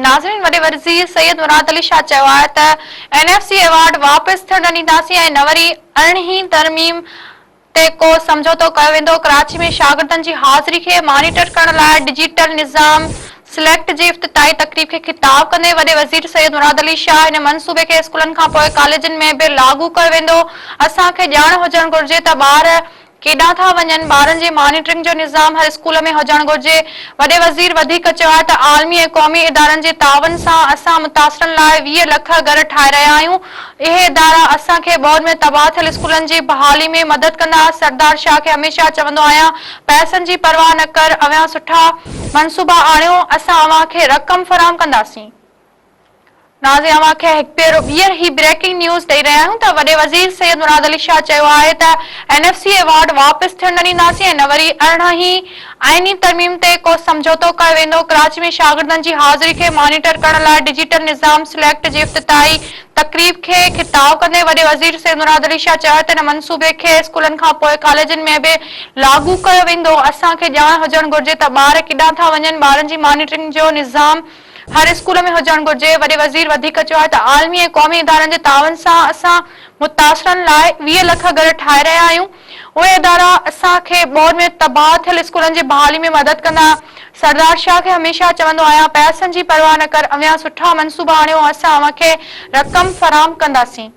ناظرين وڏي وزير سيد مراد علي شاهه چيو آهي ته اين ايف سي ايوارڊ واپس ٿيڻ نه ڏينداسين ۽ نه وري ارڙهين ترميم تي ڪو سمجهوتو ڪيو ويندو، ڪراچي ۾ شاگردن جي حاضري کي مانيٽر ڪرڻ لاء ڊجيٽل نظام سليڪٽ جي افتتاحي تقريب کي خطاب ڪندي وڏي وزير سيد مراد علي شاهه هن منصوبي کي اسڪولن کانپوء ڪاليجن ۾ به لاڳو ڪيو ويندو، اسان کي ڄاڻ هجڻ گهرجي ته ٻار ڪيڏانهن ٿا وڃن، ٻارن جي مانيٽرنگ جو نظام هر اسڪول ۾ هجڻ گهرجي. وڏي وزير وڌيڪ چيو آهي ته عالمي ۽ قومي ادارن جي تعاون سان اسان متاثرن لاء 20 لک گهر ٺاهي رهيا آهيون، اهي ادارا اسان کي ٻوڏ ۾ تباهه ٿيل اسڪولن جي بحالي ۾ مدد ڪندا، سردار شاهه کي هميشه چوندو آهيان پئسن جي پرواهه نه ڪر، اوهان سٺا منصوبا آڻيو، اسان اوهان کي رقم فراهم ڪنداسين. ناظرين اوهان کي هڪ ڀيرو ٻيهر هي بريڪنگ نيوز ڏئي رهيا آهيون ته وڏي وزير سيد مراد علي شاهه چيو آهي ته اين ايف سي ايوارڊ واپس ٿيڻ نه ڏينداسين ۽ نه وري 18 هين آئيني ترميم تي ڪو سمجهوتو ڪيو ويندو، ڪراچي ۾ شاگردن جي حاضري کي مانيٽر ڪرڻ لاء ڊجيٽل نظام سليڪٽ جي افتتاحي تقريب کي خطاب ڪندي وڏي وزير سيد مراد علي شاهه چيو ته ان منصوبي کي اسڪولن کان پوء ڪاليجن ۾ به لاڳو ڪيو ويندو، اسان کي ڄاڻ هجڻ گهرجي ته ٻار ڪيڏانهن ٿا وڃن، ٻارن جي مانيٽرنگ جو نظام هر اسڪول ۾ هجڻ گهرجي، وڏي وزير وڌيڪ چيو آهي ته عالمي ۽ قومي ادارن جي تعاون سان اسان متاثرن لاء 20 لک گهر ٺاهي رهيا آهيون، اهي ادارا اسان کي ٻوڏ ۾ تباهه ٿيل اسڪولن جي بحالي ۾ مدد ڪندا، سردار شاهه کي هميشه چوندو آهيان پئسن جي پرواهه نه ڪر اوهان سٺا منصوبا آڻيو اسان اوهان کي رقم فراهم ڪنداسين.